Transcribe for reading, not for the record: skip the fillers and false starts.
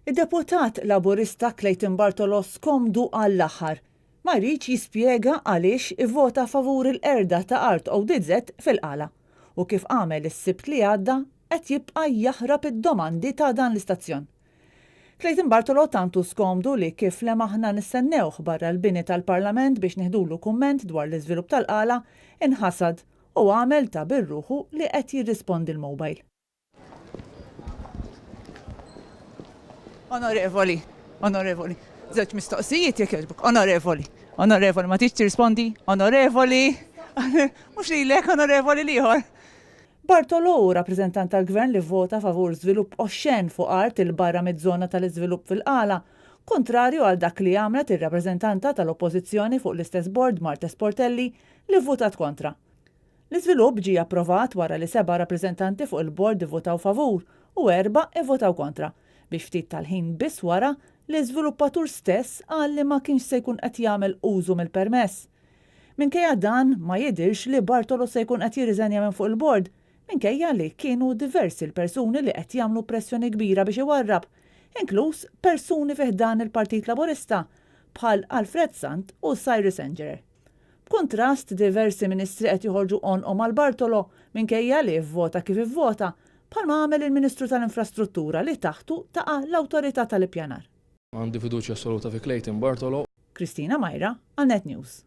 Id-Deputat Laburista Clayton Bartolo skomdu għall-aħħar. Ma jridx jispjega għaliex ivvota favur il-qerda ta' art ODZ fil-Qala. U kif għamel is-Sibt li għadda, qed jibqa' jaħrab id-domandi ta' dan l-istazzjon. Clayton Bartolo tant hu skomdu li kif lemaħna nistennewh barra l-bini tal-Parlament biex nieħdulu kumment dwar l-iżvilupp tal-Qala, inħasad u għamel ta' bir-ruħu li qed jirrispondi l-mobile. Onorevoli, onorevoli, żewġ mistoqsijiet jekk jogħġbok. Onorevoli, onorevoli, ma tridx tirrispondi? Onorevoli, mhux lilek, onorevoli l-ieħor. Bartolo hu rappreżentant tal-Gvern li vvota favur żvilupp oxxen fuq art 'il barra miż-żona tal-iżvilupp fil-Qala, kuntrarju għal dak li għamlet ir-rappreżentanta tal-Oppożizzjoni fuq l-istess bord Marthese Portelli li vvutat kontra. L-iżvilupp ġie approvat wara li seba' rappreżentanti fuq il-bord ivvutaw favur u erbgħa ivvutaw kontra, biex ftit tal-ħin biss wara, l-iżviluppatur stess qal li ma kienx se jkun qed jagħmel użu mill-permess. Minkejja dan, ma jidhirx li Bartolo se jkun qed jirriżenja minn fuq il-bord, minkejja li kienu diversi l-persuni li qed jagħmlu pressjoni kbira biex iwarrab, inkluż persuni fi ħdan il-Partit Laburista, bħal Alfred Sant u Cyrus Engerer. B'kuntrast, diversi ministri qed joħorġu għonqhom għal Bartolo minkejja li vvota kif ivvota, bħalma għamel il-Ministru tal-Infrastruttura li taħtu taqa' l-Awtorità tal-Ippjanar. Għandi fiduċja assoluta fi Clayton Bartolo. Christina Myra għal Net News.